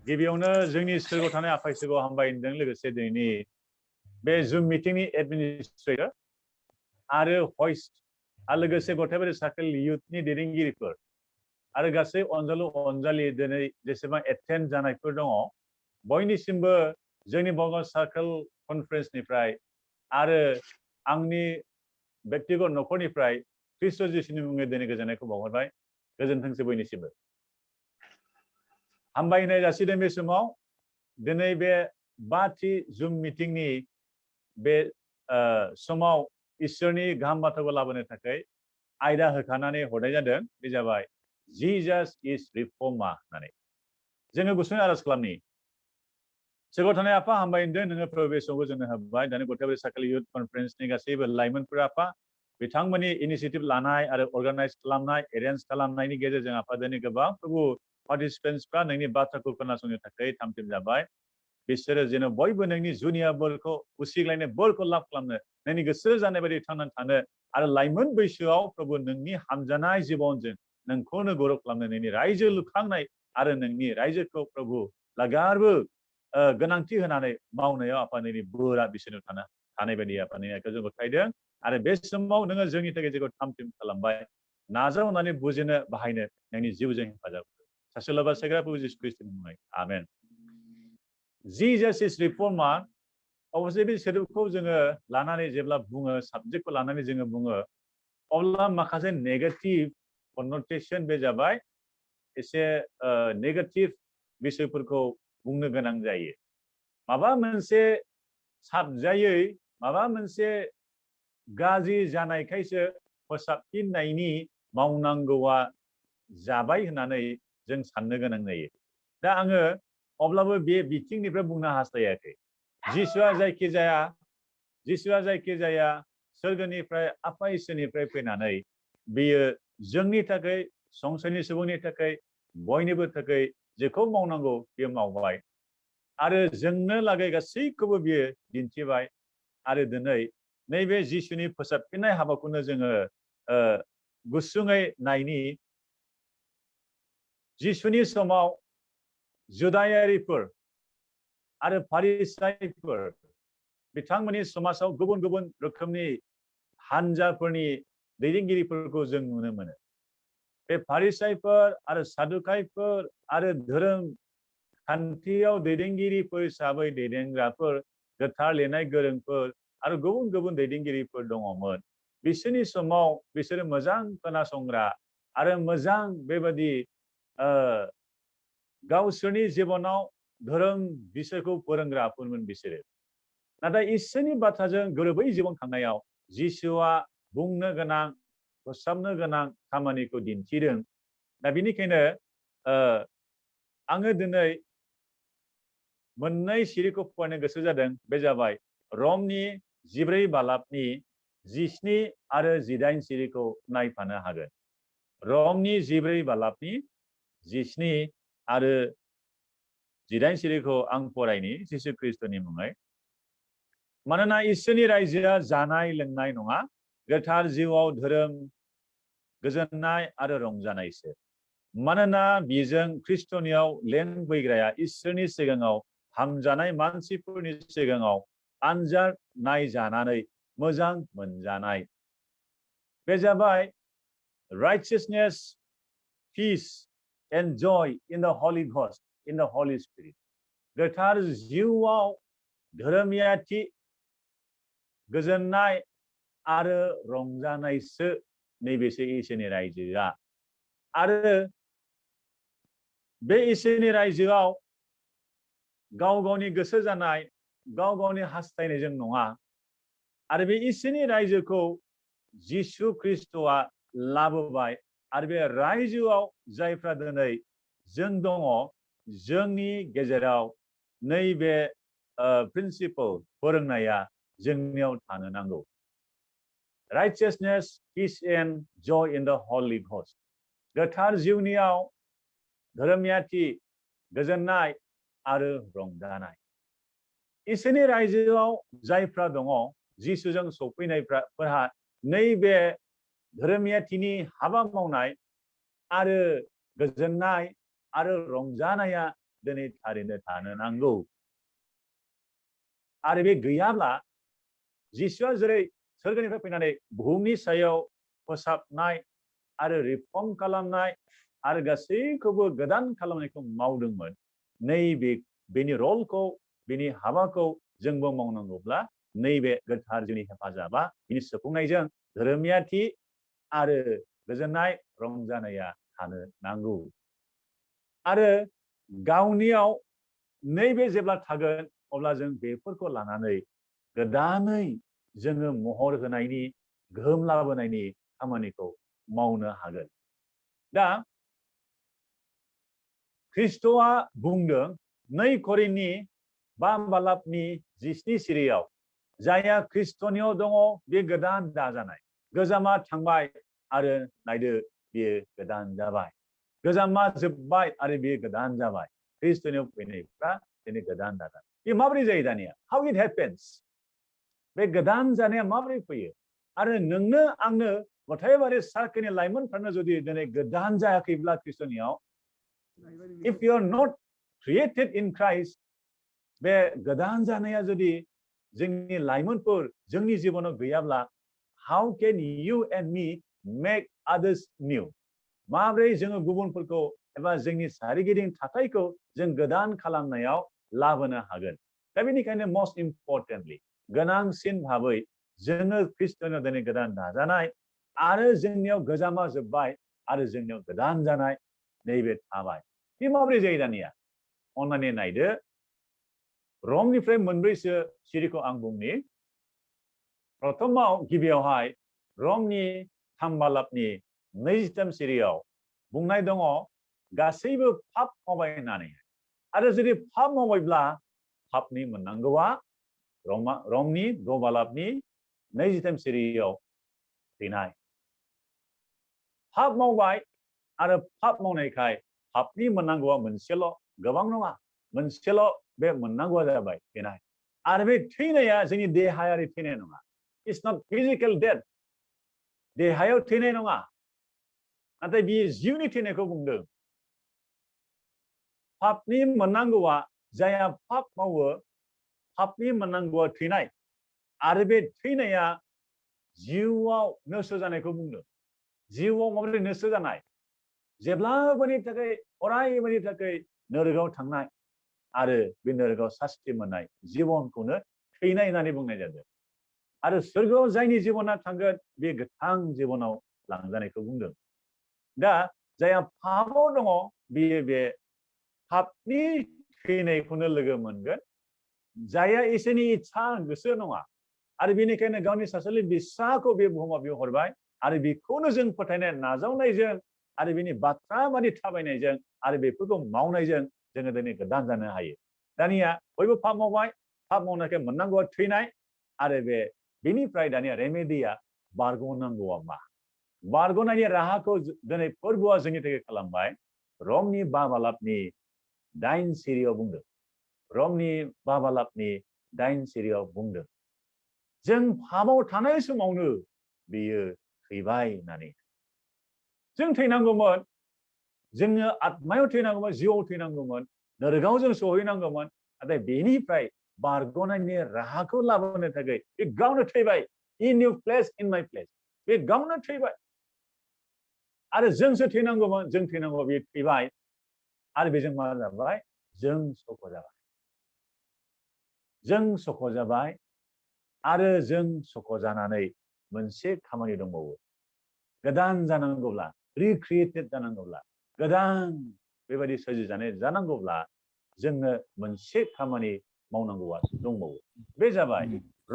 गिबियावनो जोंनि सोरगोआव थानाय आफा इसोरखौ हामबायदों लोगोसे दिनैनि बे जुम मिटिंनि एडमिनिस्ट्रेटर आरो हस्ट आरो लोगोसे गथायबारि सार्केल इयुथनि दैदेनगिरिफोर आरो गासै अनजालु अनजालि दिनै जेसेबां एटेन्ड जानायफोर दङ बयनिसिमबो जोंनि बंग सार्केल कनफारेन्सनिफ्राय आरो आंनि व्यक्तिगत नखरनिफ्राय ख्रिस्ट जिसुनि मुङै दिनै गोजोननायखौ बावहरबाय गोजोनथोंसै बयनिसिमबो हामबायनाय जासिदों बे समाव दिनै बे बाथि जुम मिटिंनि बे समाव इसोरनि गाहाम बाथ्राखौ लाबोनो थाखाय आयदा होखानानै हरनाय जादों बे जाबाय जीजास इज रिफर्मार होननानै जोङो गुसुङै आरज खालामनि सोरगोआव थानाय आफा हामबायदों नोङो प्रभेसआवबो जोंनो होबाय दानि गथायबारि सार्केल इयुथ कनफारेन्सनि गासैबो लाइमोनफोरा आफा बिथांमोननि इनिशिएटिभ लानाय आरो अर्गानाइज खालामनाय एरेन्ज खालामनायनि गेजेरजों आफा दिनै गोबां प्रभु पार्टिसिपेन्टसफ्रा नोंनि बाथ्राखौ खोनासंनो थाखाय थामथिम जाबाय बिसोरो जेन बयबो नोंनि जुनिया बोरखौ उसिग्लायनाय बोरखौ लाभ खालामनो नोंनि गोसो जानाय बायदि थांनानै थानो आरो लाइमोन बैसोआव प्रभु नोंनि हामजानाय जिबनजों नोंखौनो गौरव खालामनो नोंनि रायजो लुखांनाय आरो नोंनि रायजोखौ प्रभु लागारबो गोनांथि होनानै मावनायाव आफा नोंनि बोरा बिसोरनो थानाय बायदि आफा नोंनि आखाइखौ जों गथायदों आरो बे समाव नोङो जोंनि थाखाय जेखौ थामथिम खालामबाय नाजावनानै बुजिनो बाहायनो नोंनि जिउजों हेफाजाब सासे लोबा सेग्रा प्रभु जिसु ख्रिस्टनि मुङै आमेन जीजास इज रिफर्मार अबसे बे सोदोबखौ जोङो लानानै जेब्ला बुङो साबजेक्टखौ लानानै जोङो बुङो अब्ला माखासे नेगेटिभ कनोटेसन बे जाबाय एसे नेगेटिभ बिसयफोरखौ बुंनो गोनां जायो माबा मोनसे साबजायै माबा मोनसे गाज्रि जानायखायसो फोसाबफिननायनि मावनांगौआ जाबाय होननानै जों साननो गोनां जायो दा आङो अब्लाबो बे बिथिंनिफ्राय बुंनो हास्थायाखै जिसुआ जायखिजाया सोरगोनिफ्राय आफा इसोरनिफ्राय फैनानै बेयो जोंनि थाखाय संसारनि सुबुंनि थाखाय बयनिबो थाखाय जेखौ मावनांगौ बेयो मावबाय आरो जोंनो लागै गासैखौबो बियो दिन्थिबाय आरो दिनै नैबे जिसुनि फोसाबफिननाय हाबाखौनो जोङो गुसुङै नायनि जिसुनि समाव जुदायारिफोर आरो फारिसाइफोर बिथांमोननि समाजाव गुबुन गुबुन रोखोमनि हानजाफोरनि दैदेनगिरिफोरखौ जों नुनो मोनो बे फारिसाइफोर आरो सादुकाइफोर आरो धोरोम खान्थियाव दैदेनगिरिफोर हिसाबै दैदेनग्राफोर गोथार लिरनाय गोरोंफोर आरो गुबुन गुबुन दैदेनगिरिफोर दङमोन बिसोरनि समाव बिसोरो मोजां खोनासंग्रा आरो मोजां बेबादि गावसोरनि जिबनाव धोरोम बिसोरखौ फोरोंग्राफोरमोन बिसोरो नाथाय इसोरनि बाथ्राजों गोरोबै जिबन खांनायाव जिसुआ बुंनो गोनां फोसाबनो गोनां खामानिखौ दिन्थिदों दा बेनिखायनो आङो दिनै मोननै सिरिखौ फरायनो गोसो जादों बे जाबाय रमनि 14 बालाबनि 17 आरो 18 सिरिखौ नायफानो हागोन रमनि 14 बालाबनि 17 आरो 18 सिरिखौ आं फरायनि जिसु ख्रिस्टनि मुङै मानोना इसोरनि रायजोआ जानाय लोंनाय नङा गोथार जिउआव धोरोम गोजोननाय आरो रंजानायसो मानोना बेजों ख्रिस्टनियाव लेंबैग्राया इसोरनि सिगाङाव हामजानाय मानसिफोरनि सिगाङाव आनजाद नायजानानै मोजां मोनजानाय बे जाबाय righteousness peace and joy in the Holy Ghost in the Holy Spirit गोथार जिउआव धोरोमियाथि गोजोननाय आरो रंजानायसो नैबेसो इसोरनि रायजोआ आरो बे इसोरनि रायजोआव गाव गावनि गोसो जानाय गाव गावनि हास्थायनायजों नङा आरो बे इसोरनि रायजोखौ जिसु ख्रिस्टआ लाबोबाय आरो बे रायजोआव जायफ्रा दिनै जों दङ जोंनि गेजेराव नैबे प्रिन्सिपल फोरोंनाया जोंनियाव थानो नांगौ righteousness peace and joy in the Holy Ghost गोथार जिउनियाव धोरोमियाथि गोजोननाय आरो रंजानाय इसोरनि रायजोआव जायफ्रा दङ जिसुजों सफैनायफोरहा नैबे धोरोमियाथिनि हाबा मावनाय आरो गोजोननाय आरो रंजानाया दिनै थारैनो थानो नांगौ आरो बे गैयाब्ला जिसुआ जेरै सोरगोनिफ्राय फैनानै बुहुमनि सायाव फोसाबनाय आरो रिफर्म खालामनाय आरो गासैखौबो गोदान खालामनायखौ मावदोंमोन नैबे बेनि रलखौ बेनि हाबाखौ जोंबो मावनांगौब्ला नैबे गोथार जोंनि हेफाजाबा बिनि सुफुंनायजों धोरोमियाथि आरो गोजोननाय रंजानाया थानो नांगौ आरो गावनियाव नैबे जेब्ला थागोन अब्ला जों बेफोरखौ लानानै गोदानै जोङो महर होनायनि गोहोम लाबोनायनि खामानिखौ मावनो हागोन दा ख्रिस्ट'आ बुंदों 2 करिन्थनि 5 बालाबनि 17 सिरियाव जायहा ख्रिस्ट'नियाव दङ बे गोदान दाजानाय गोजामा थांबाय आरो नायदो बेयो गोदान जाबाय गोजामा जोबबाय आरो बेयो गोदान जाबाय ख्रिस्ट'नियाव फैनायफ्रा दिनै गोदान दाजानाय बे माबोरै जायो दानिया हाउ इट हेपेन्स बे गोदान जानाया माबोरै फैयो आरो नोंनो आंनो गथायबारि सारकोलनि लाइमोनफोरनो जुदि दिनै गोदान जायाखैब्ला ख्रिस्ट'नियाव if you are not created in Christ बे गोदान जानाया जुदि जोंनि लाइमोनफोर जोंनि जिबनाव गैयाब्ला how can you and me make others new माबोरै जोङो गुबुनफोरखौ एबा जोंनि सारिगिदिं थाथायखौ जों गोदान खालामनायाव लाबोनो हागोन दा बेनिखायनो most importantly गोनांसिन भाबै जोङो ख्रिस्ट'नियाव दिनै गोदान दाजानाय आरो जोंनियाव गोजामा जोबबाय आरो जोंनियाव गोदान जानाय नैबे थाबाय बे माबोरै जायो दानिया अननानै नायदो रमनिफ्राय मोनब्रैसो सिरिखौ आं बुंनि प्रथमाव गिबियावहाय रमनि 3 बालाबनि 23 सिरियाव बुंनाय दङ गासैबो पाप मावबाय होननानै आरो जुदि पाप मावबायब्ला पापनि मोननांगौआ रमनि 2 बालाबनि 23 सिरियाव थैनाय पाप मावबाय आरो पाप मावनायखाय पापनि मोननांगौआ मोनसेल' गोबां नङा मोनसेल' बे मोननांगौआ जाबाय थैनाय आरो बे थैनाया जोंनि देहायारि थैनाय नङा इट्स नट फिजिकेल डेथ देहायाव थैनाय नङा नाथाय बे जिउनि थैनायखौ बुंदों पापनि मोननांगौआ जायहा पाप मावो पापनि मोननांगौआ थैनाय आरो बे थैनाया जिउआव नस्थ' जानायखौ बुंदों जिउआव माबोरै नस्थ' जानाय जेब्लाबोनि थाखाय अरायबोनि थाखाय नरकआव थांनाय आरो बे नरकआव सास्ति मोननाय जिबनखौनो थैनाय होननानै बुंनाय जादों आरो सोरगोआव जायनि जिबना थांगोन बे गोथां जिबनाव लांजानायखौ बुंदों दा जायहा पापआव दङ बियो बे पापनि थैनायखौनो लोगो मोनगोन जायहा इसोरनि इच्छा गोसो नङा आरो बेनिखायनो गावनि सासेनि बिसाखौ बे बुहुमाव बियो हरबाय आरो बेखौनो जों फोथायनाय नाजावनायजों आरो बेनि बाथ्रा बादि थाबायनायजों आरो बेफोरखौ मावनायजों जोङो दिनै गोदान जानो हायो दानिया बयबो पाप मावबाय पाप मावनायखाय मोननांगौआ थैनाय आरो बेनिफ्राय दानिया रेमेडिया बारग'नांगौआ मा बारग'नायनि राहाखौ दिनै फोरबोआ जोंनि थाखाय खालामबाय रमनि 5 बालाबनि 8 सिरियाव बुंदों रमनि 5 बालाबनि 8 सिरियाव बुंदों जों पापआव थानाय समावनो बेयो थैबाय होननानै जों थैनांगौमोन जोङो आत्मायाव थैनांगौमोन जिउआव थैनांगौमोन नरकआव जों सहैनांगौमोन नाथाय बेनिफ्राय बारग'नायनि राहाखौ लाबोनो थाखाय बे गावनो थैबाय इन U place in my place बे गावनो थैबाय आरो जोंसो थैनांगौमोन जों थैनांगौ बे थैबाय आरो बेजों मा जाबाय जों सख'जाबाय आरो जों सख'जानानै मोनसे खामानि दंबावो गोदान जानांगौब्ला रिक्रिएटेड जानांगौब्ला गोदान बेबायदि सोरजिजानाय जानांगौब्ला जोंनो मोनसे खामानि मावनांगौआ दंबावो बे जाबाय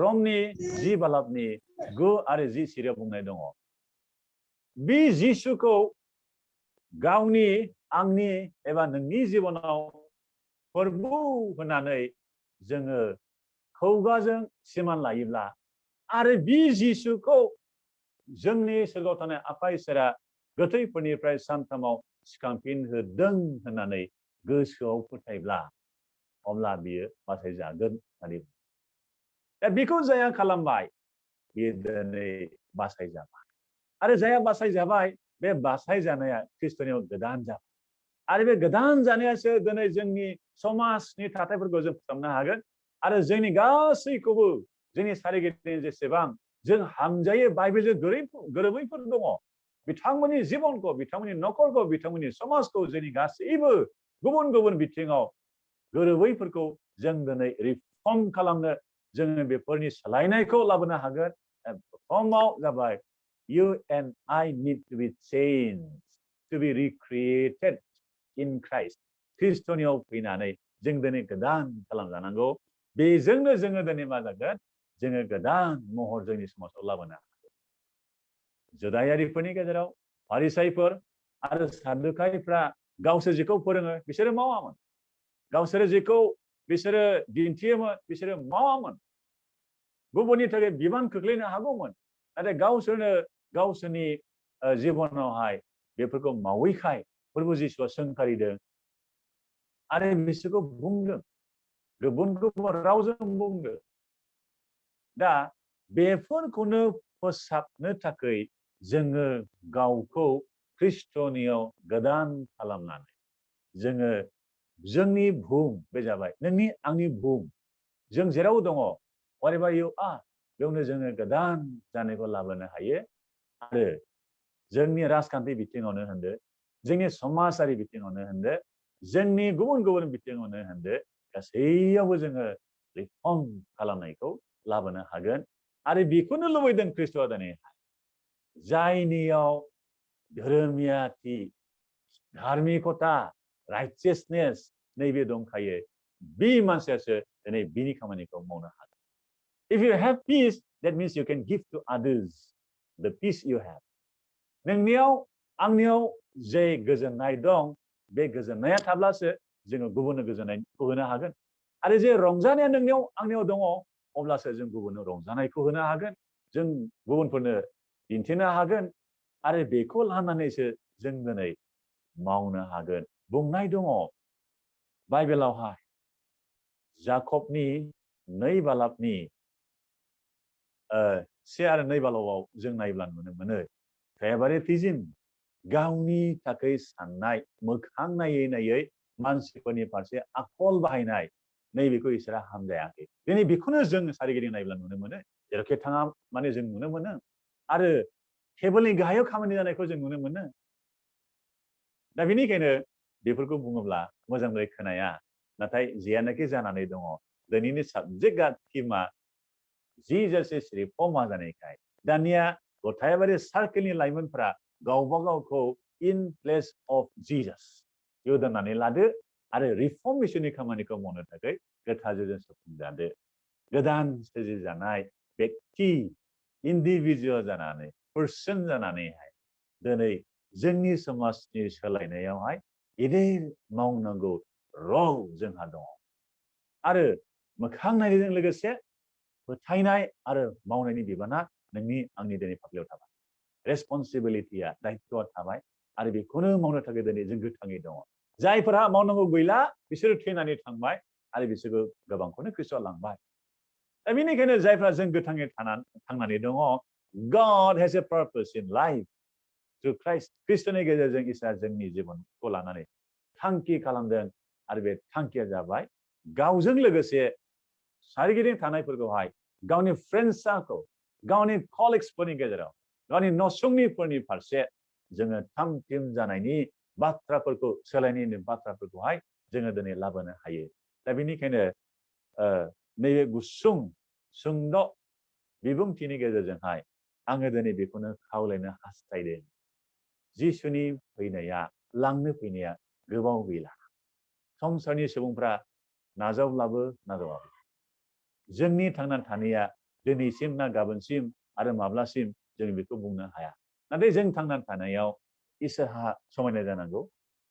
रमनि 10 बालाबनि 9 आरो 10 सिरियाव बुंनाय दङ बे जिसुखौ गावनि आंनि एबा नोंनि जिबनाव फोरबो होनानै जोङो खुगाजों सिमान लायोब्ला आरो बे जिसुखौ जोंनि सोरगोआव थानाय आफा इसोरा गोथैफोरनिफ्राय सानथामाव सिखांफिनहोदों होननानै गोसोआव फोथायब्ला अब्ला बियो बासायजागोन होननानै दा बेखौ जाया खालामबाय बियो दिनै बासायजाबाय आरो जाया बासायजाबाय बे बासायजानाया ख्रिस्ट'नियाव गोदान जाबाय आरो बे गोदान जानायासो दिनै जोंनि समाजनि थाथायफोरखौ जों फोसाबनो हागोन आरो जोंनि गासैखौबो जोंनि सारिगिदिं जेसेबां जों हामजायै बाइबेलजों गोरोबैफोर दङ बिथांमोननि जिबनखौ बिथांमोननि नखरखौ बिथांमोननि समाजखौ जोंनि गासैबो गुबुन गुबुन बिथिङाव गोरोबैफोरखौ जों दिनै रिफर्म खालामनो जोङो बेफोरनि सोलायनायखौ लाबोनो हागोन प्रथमाव जाबाय you and I need to be changed to be recreated in Christ ख्रिस्टनियाव फैनानै जों दिनै गोदान खालामजानांगौ बेजोंनो जोङो दिनै मा जागोन जोङो गोदान महर जोंनि समाजाव लाबोनो हागोन जुदायारिफोरनि गेजेराव फारिसाइफोर आरो सादुकाइफ्रा गावसोर जेखौ फोरोङो बिसोरो मावामोन गावसोर जेखौ बिसोरो दिन्थियोमोन बिसोरो मावामोन गुबुननि थाखाय बिबान खोख्लैनो हागौमोन नाथाय गावसोरनो गावसोरनि जिबनावहाय बेफोरखौ मावैखाय प्रभु जिसुआ सोंखारिदों आरो बिसोरखौ बुंदों गुबुन गुबुन रावजों बुंदों दा बेफोरखौनो फोसाबनो थाखाय जोङो गावखौ ख्रिस्टनियाव गोदान खालामनानै जोङो जोंनि बुहुम बे जाबाय नोंनि आंनि बुहुम जों जेराव दङ wherever you are बेयावनो जोङो गोदान जानायखौ लाबोनो हायो आरो जोंनि राजखान्थि बिथिङावनो होनदो जोंनि समाजारि बिथिङावनो होनदो जोंनि गुबुन गुबुन बिथिङावनो होनदो गासैयावबो जोङो रिफर्म खालामनायखौ लाबोनो हागोन आरो बेखौनो लुबैदों ख्रिस्ट'आ दिनै जायनियाव धोरोमियाथि धार्मिकता राइचियासनेस नैबे दंखायो बे मानसियासो दिनै बिनि खामानिखौ मावनो हागोन if you have peace that means you can give to others the peace you have नोंनियाव आंनियाव जे गोजोननाय दं बे गोजोननाया थाब्लासो जोङो गुबुननो गोजोननायखौ होनो हागोन आरो जे रंजानाया नोंनियाव आंनियाव दङ अब्लासो जों गुबुननो रंजानायखौ होनो हागोन जों गुबुनफोरनो दिन्थिनो हागोन आरो बेखौ लानानैसो जों दिनै मावनो हागोन बुंनाय दङ बाइबेलावहाय जाकबनि 2 बालाबनि 1 आरो 2 बालाबाव जों नायब्ला नुनो मोनो फेभारिटिज्म गावनि थाखाय साननाय मोखां नायै नायै मानसिफोरनि फारसे आखल बाहायनाय नैबेखौ इसोरा हामजायाखै दिनै बेखौनो जों सारिगिदिं नायब्ला नुनो मोनो जेरावखि थाङा माने जों नुनो मोनो आरो टेबोलनि गाहायाव खामानि जानायखौ जों नुनो मोनो दा बेनिखायनो बेफोरखौ बुङोब्ला मोजाङै खोनाया नाथाय जेयानोखि जानानै दङ दिनैनि साबजेक्टआ थीमा जीजास इज रिफर्म जानायखाय दानिया गथायाबारि सार्केलनि लाइमोनफोरा गावबा गावखौ इन प्लेस अफ जीजास बेयाव दोननानै लादो आरो रिफर्मेशननि खामानिखौ मावनो थाखाय गोथारजों सोफुंजादो गोदान सोरजिजानाय व्यक्ति इन्डिभिजुअल जानानै पर्सन जानानैहाय दिनै जोंनि समाजनि सोलायनायावहाय गेदेर मावनांगौ रल जोंहा दङ आरो मोखां नायनायजों लोगोसे फोथायनाय आरो मावनायनि बिबाना नोंनि आंनि दिनै फाफ्लियाव थाबाय रेसपन्सिबिलिटिया दायित्वआ थाबाय आरो बेखौनो मावनो थाखाय दिनै जों गोथाङै दङ जायफोरा मावनांगौ गैला बिसोरो थैनानै थांबाय आरो बिसोरखौ गोबांखौनो ख्रिस्ट'आ लांबाय दा बेनिखायनो जायफ्रा जों गोथाङै थांनानै दङ God has a purpose in life through Christ ख्रिस्ट'नि गेजेरजों इसोरा जोंनि जिबनखौ लानानै थांखि खालामदों आरो बे थांखिया जाबाय गावजों लोगोसे सारिगिदिं थानायफोरखौहाय गावनि फ्रेन्डसखौ गावनि कलिग्सफोरनि गेजेराव गावनि नसुंनिफोरनि फारसे जोङो थामथिम जानायनि बाथ्राफोरखौ सोलायनायनि बाथ्राफोरखौहाय जोङो दिनै लाबोनो हायो दा बेनिखायनो नैबे गुसुं सुंद' बिबुंथिनि गेजेरजोंहाय आङो दिनै बेखौनो खावलायनो हास्थायदों जिसुनि फैनाया लांनो फैनाया गोबाव गैला संसारनि सुबुंफ्रा नाजावब्लाबो नाजावाखै जोंनि थांनानै थानाया दिनैसिम ना गाबोनसिम आरो माब्लासिम जों बेखौ बुंनो हाया नाथाय जों थांनानै थानायाव इसोरहा समायना जानांगौ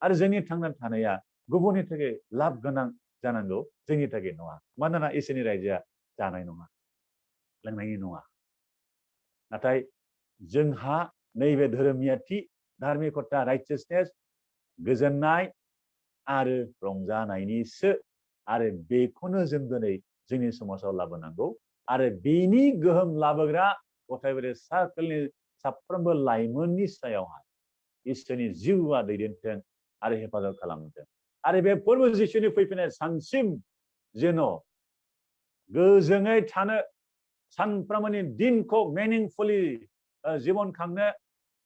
आरो जोंनि थांनानै थानाया गुबुननि थाखाय लाब गोनां जानांगौ जोंनि थाखाय नङा मानोना इसोरनि रायजोआ जानाय नङा लोंनायनि नङा नाथाय जोंहा नैबे धोरोमियाथि धार्मिकता राइचियासनेस गोजोननाय आरो रंजानायनिसो आरो बेखौनो जों दिनै जोंनि समाजाव लाबोनांगौ आरो बेनि गोहोम लाबोग्रा गथायबारि सार्केलनि साफ्रोमबो लाइमोननि सायावहाय इसोरनि जिउआ दैदेनथों आरो हेफाजाब खालामथों आरो बे फोरबो जिसुनि फैफिननाय सानसिम जेन' गोजोङै थानो सानफ्रामबोनि दिनखौ मिनिंफुलि जिबन खांनो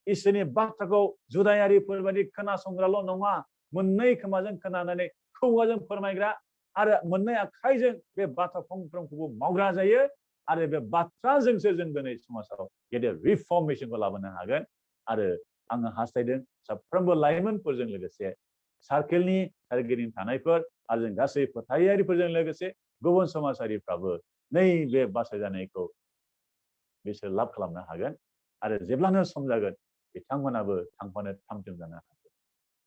इसोरनि बाथ्राखौ जुदायारिफोरबायदि खोनासंग्राल' नङा मोननै खोमाजों खोनानानै खुगाजों फोरमायग्रा आरो मोननै आखाइजों बे बाथ्रा फंफ्रोमखौबो मावग्रा जायो आरो बे बाथ्राजोंसो जों दिनै समाजाव गेदेर रिफर्मेशनखौ लाबोनो हागोन आरो आङो हास्थायदों साफ्रोमबो लाइमोनफोरजों लोगोसे सार्केलनि सोरगिदिं थानायफोर आरो जों गासै फोथायारिफोरजों लोगोसे गुबुन समाजारिफ्राबो नैबे बासायजानायखौ बिसोर लाब खालामनो हागोन आरो जेब्लानो सम जागोन बिथांमोनाबो थांफानो थामथिम जानो हागोन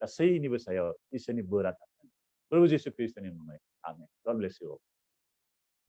गासैनिबो सायाव इसोरनि बोरा थागोन प्रभु जिसु ख्रिस्टनि मुङै आमेन। गड ब्लेस इउ।